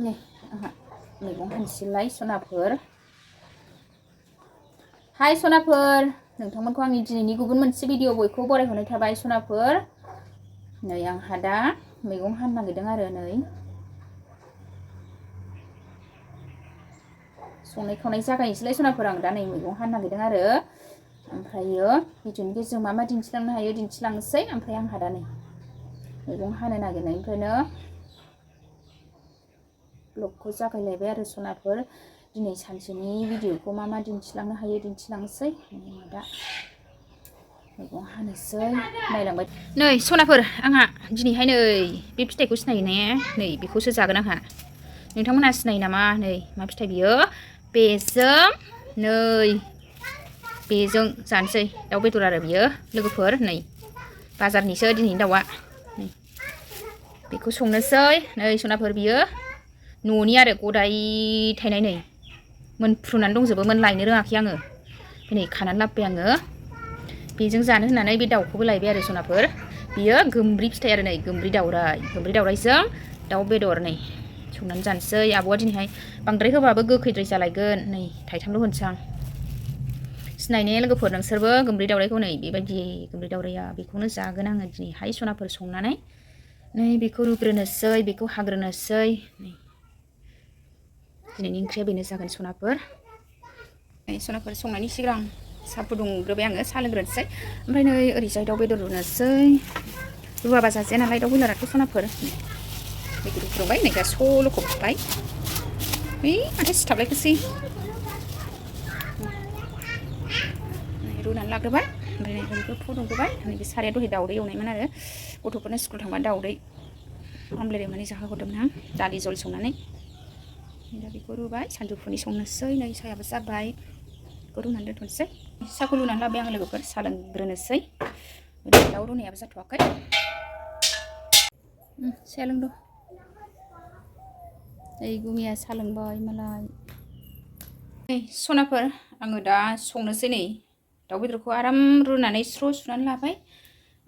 नै आंहा मैगं हानोसैलाय सनाफोर। हाय सनाफोर, नोंथांमोनखौ आंनि दिनैनि गुबुन मोनसे भिडिअ बयखौ बरायहरनाय थाबाय सनाफोर। नै आंहा दा मैगं हानो नागिरदों आरो नै संनाय खावनाय जागायनोसैलाय सनाफोर। आं दा नै मैगं हानो नागिरदों आरो ओमफ्रायो भिडिअनि गेजेरजों मा मा दिन्थिलांनो हायो दिन्थिलांनोसै। ओमफ्राय आंहा दा नै मैगं हानो नागिरनायनिफ्रायनो ब्लगखौ जागायलायबाय आरो सनाफोर। दिनै सानसेनि भिडिअखौ मा मा दिन्थिलांनो हायो दिन्थिलांनोसै। दा मैगं हानोसै नायलांबाय। नै सनाफोर, आंहा दिनैहाय नै बे फिथाइखौ सिनायो ने? नै बेखौसो जागोन आंहा। नोंथांमोनहा सिनायो नामा? नै मा फिथाइ बियो? बेजों नै बेजों जानोसै दाउ बेदर आरो बियो लोगोफोर। नै बाजारनिसो दिनैनि दाउआ। नै बेखौ संनोसै। नै सनाफोर, बियो न'नि आरो गदाय थायनाय। नै मोनफ्रुनानै दंजोबोमोन, लायनो रोङाखै आङो। नै खानानै लाबोबाय आङो बेजों जानो होननानै। बे दाउखौबो लायबाय आरो सनाफोर। बियो गोमब्रि फिथाइ आरो नै गोमब्रि दावराइजों दाउ बेदर। नै संनानै जानोसै। आब'आ दिनैहाय बांद्राय होबाबो गोखैद्राय जालायगोन। नै थाइथामल' होनोसै आं। सिनायनाय लोगोफोर नोंसोरबो गोमब्रि दावराइखौ? नै बेबायदि गोमब्रि दावराइया, बेखौनो जागोन आङो दिनैहाय सनाफोर संनानै। नै बेखौ रुग्रोनोसै, बेखौ हाग्रोनोसै। नै दिनैनि ओंख्रिया बेनो जागोन सनाफोर। नै सनाफोर, संनायनि सिगां साहा फुदुंग्रोबाय आङो, साहा लोंग्रोनोसै। ओमफ्राय नै ओरैजाय दाउ बेदर रुनोसै। रुवाबा जाजाया नालाय दाउ बेदराथ' सनाफोर। बेदर फुदुंबाय, नै दा लखबबाय। माथो सिथाबलायखोसै। रुनानै लाग्रोबाय, ओमफ्राय नै बेखौ फुदुंग्रोबाय। नै बे साराया दहाय दाउदै एवनायमोन आरो गथ'फोरनो स्कुल थांबा दाउदै अमलेट एवनानै जाहोहरदोंमोन आं, दालि जल संनानै। दा बेखौ रुबाय, सानजौफुनि संनोसै। नै साहायाबो जाबाय, बेखौ रुनानै दोनथ'नोसै। साहाखौ रुनानै लाबाय आं लोगोफोर, साहा लोंग्रोनोसै। दाउ रुनायाबो जाथ'वाखै। साहा लोंदो। नै गुमिया साहा लोंबाय मालाय। नै सनाफोर, आङो दा संनोसै। नै दाउ बेदरखौ आराम रुनानै स्र' सुनानै लाबाय।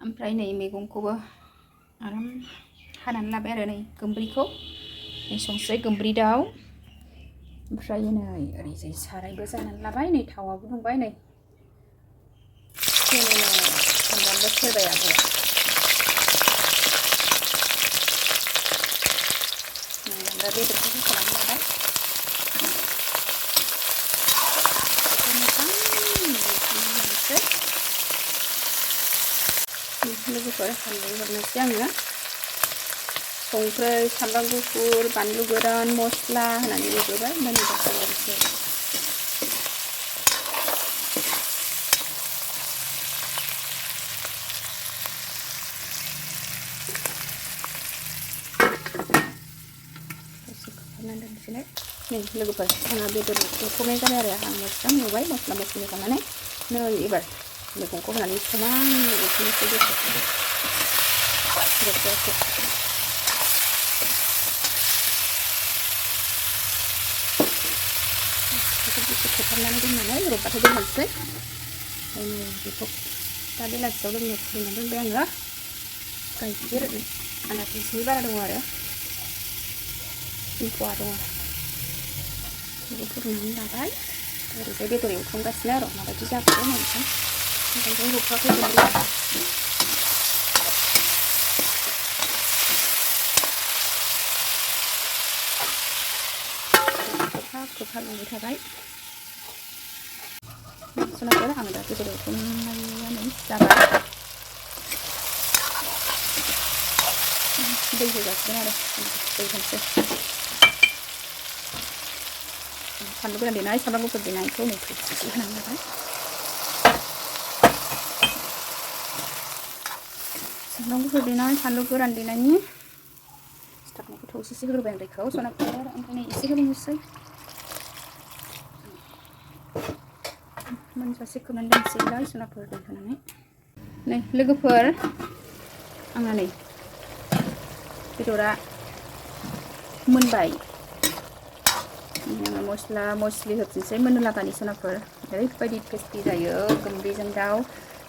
ओमफ्राय नै मैगंखौबो आराम हानानै लाबाय आरो नै गोमब्रिखौ। नै संसै गोमब्रि दाउ। ओमफ्राय नै ओरैजाय सारायबो जाननानै लाबाय। नै थावाबो दुंबाय। नै सामब्रामबो सेरबाय आब'आ। दा बेदरखौ होखानानै लाबाय। लोगोफोर, हालदै हरनोसै आङो। संख्रै, सामब्राम गुफुर, बानलु गोरान, मस्ला होनानै एवग्रोबाय। ओमफ्राय हरनोसै। खोबहाबनानै दोनसैलाय। नै लोगोफोर, आंहा बेदर एवथ'नाय जाबाय आरो आं मोजां एवबाय मस्ला मस्लि होखांनानै। नै एबार मैगंखौ होनानै समान एवफिननोसै दसे। खोबहाबनानै दोननानै रबबाथाय दोननोसै। बेखौ दा बेलासियाव लोंनो फुदुंनानै दोनबाय आङो। गाइखेर आधा केजिनि बारा दङ आरो 3 पवा दङ। बेखौ फुदुंनानै लाबाय। ओरैजाय बेदर एवथ्रमगासिनो आरो माबायदि जाखो नायनोसै। ओमफ्राय रबबाखै गोमब्रिया। खोबहाब एवबाय थाबाय। सनाफोर, आं दा बेदर एवथ्रमनाया नै जाबाय। दै होगासिनो आरो दै होनोसै। फानलु गोरान देनाय, सामब्राम गुफुर देनायखौ नै थोरसि होनानै लाबाय। सामब्राम गुफुर देनाय, फानलु गोरान देनायनि सिथाबनायखौ थौसेसे होग्रोबाय आं दैखौ सनाफोर। ओमफ्राय नै एसे होबावनोसै। मोनजासे खोबनानै दोनसैलाय सनाफोर दै होनानै। नै लोगोफोर, आंना नै बेदरा मोनबाय। आङो मस्ला मस्लि होफिनसै मोननो लागानि सनाफोर। ओरैबायदि टेस्टि जायो गोमब्रिजों दाउ।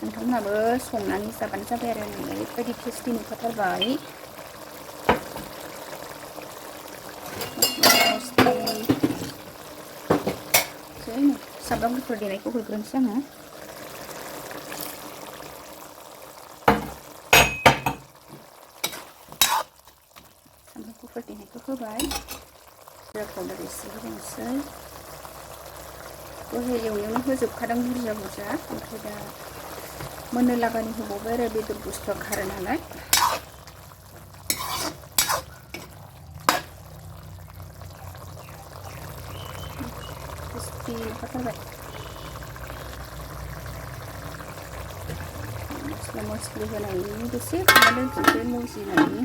नोंथांमोनहाबो संनानै जाबानो जाबाय आरो। ओरैबायदि टेस्टि नुखाथारबाय। सामब्राम गुफुर देनायखौ होग्रोनोसै आङो। सामब्राम गुफुर देनायखौ होबाय, जिरा पाउडार एसे होनोसै। दहाय एवनायावनो होजोबखादों बुरजा ओमफ्राय दा मोननो लागानि होबावबाय आरो बेदर बुस्थुआ खारो नालाय। क्रिस्पि ओंखारथारबाय। मस्ला मस्लि होनायनि दसे खालामना दोनफिनसै मुजिनायनि।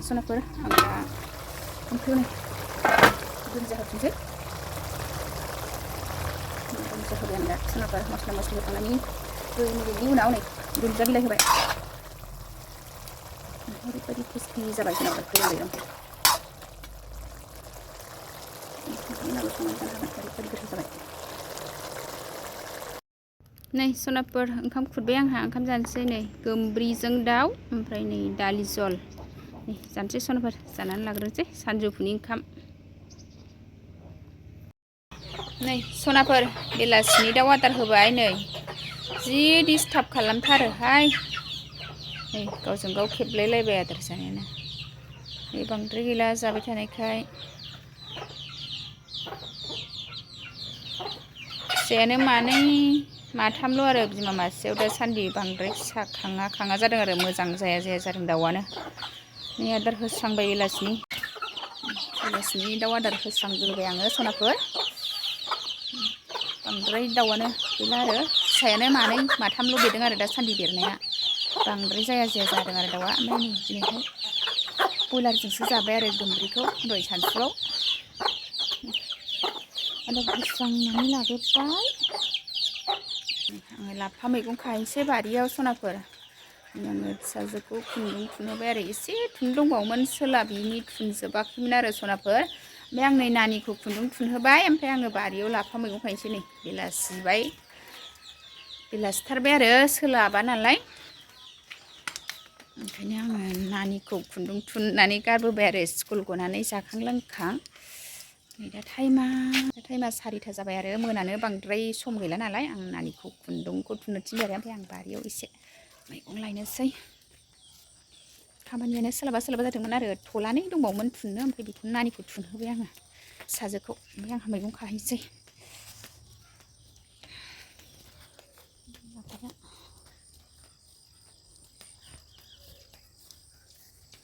सनाफोर आं दा ओंख्रियाव दुन्दिया होफिनसै। दुन्दिया होबाय आं दा सनाफोर मस्ला मस्लि होखांनायनि 2 मिनिटनि उनाव नै दुन्दिया बिलाइ होबाय। ओरैबायदि क्रिस्पि जाबाय सनाफोर गोथाव जाबाय। नै सनाफोर ओंखाम खुरबाय आंहा, ओंखाम जानोसै नै गोमब्रिजों दाउ, ओमफ्राय नै दालि जल। नै जानोसै सनाफोर, जानानै लाग्रोनोसै सानजौफुनि ओंखाम। नै सनाफोर बेलासिनि दाउ आदार होबाय। नै जि डिस्टार्ब खालामथारोहाय, नै गावजों गाव खेबलायलायबाय आदार जानायानो। नै बांद्राय गैला जाबाय थानायखाय फिसायानो माथामल' आरो बिमा मासेयाव दासान्दि बांद्राय फिसा खाङा जादों आरो मोजां जाया जादों दाउआनो। नै आदार होस्रांबाय बेलासिनि दाउ आदार होस्रांग्रोबाय आङो सनाफोर। बांद्राय दाउआनो गैला आरो फिसायानो माथामल' बेरदों आरो दासान्दि देरनाया बांद्राय जाया जादों आरो दाउआ। ओमफ्राय नै दिनैहाय बयलारजोंसो जाबाय आरो गोमब्रिखौ दहाय सानसुआव। आदार होस्रांनानै लाग्रोबाय। आङो लाफा मैगं खाहैसै बारियाव सनाफोर। आङो फिसाजोखौ खुन्दुं थुनहोबाय आरो एसे थुनो दंबावोमोन, सोलाबिनि थुनजोबाखैमोन आरो सनाफोर। ओमफ्राय आं नै नानिखौ खुन्दुं थुनहोबाय, ओमफ्राय आङो बारियाव लाफा मैगं खाहैसै। नै बेलासिथारबाय आरो सोलाबा नालाय, ओंखायनो आङो नानिखौ खुन्दुं थुननानै गारबोबाय आरो स्कुल गनानै जाखां लोंखां। नै दा टाइमा 4टा जाबाय आरो मोनानो बांद्राय सम गैला नालाय, आं नानिखौ खुन्दुंखौ थुननो थिनबाय आरो। ओमफ्राय आं बारियाव एसे मैगं लायनोसै। खामानियानो सोलाबा जादोंमोन आरो थलानै दंबावोमोन थुननो, ओमफ्राय बेखौनो नानिखौ थुनहोबाय आङो फिसाजोखौ। ओमफ्राय आंहा मैगं खाहैसै।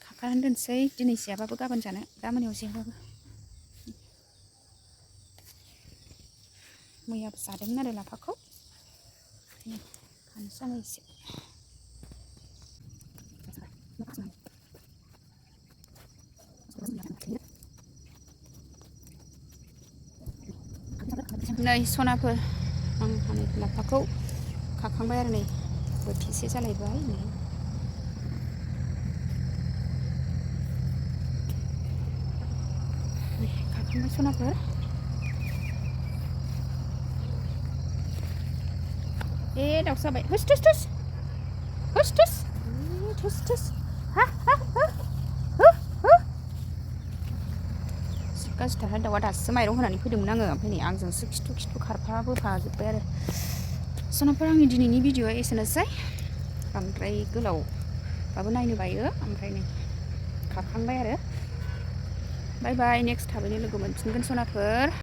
खाखानानै दोनसै, दिनै जायाबाबो गाबोन जानो, दा मोनायाव जायाबाबो। मैयाबो जादोंमोन आरो लाफाखौ, खानोसै आङो एसे। नै सनाफोर आं हानाय लाफाखौ खाखांबाय आरो नै बोथिसे जालायबाय। नै खाखांबाय सनाफोर। दाउसा जाबाय, हुस थुस गाज्रिथारहाय दाउआ। दासो माइरं होनानै फैदोंमोन आङो, ओमफ्राय नै आंजोंसो खिथु खारफाबोफाजोब्बाय आरो। सनाफोर आंनि दिनैनि भिडिअ'आ एसेनोसै, बांद्राय गोलावबाबो नायनो बायो। ओमफ्राय नै खाखांबाय आरो। बाय बाय, नेक्स्ट थाबैनो लोगो मोनफिनगोन सनाफोर।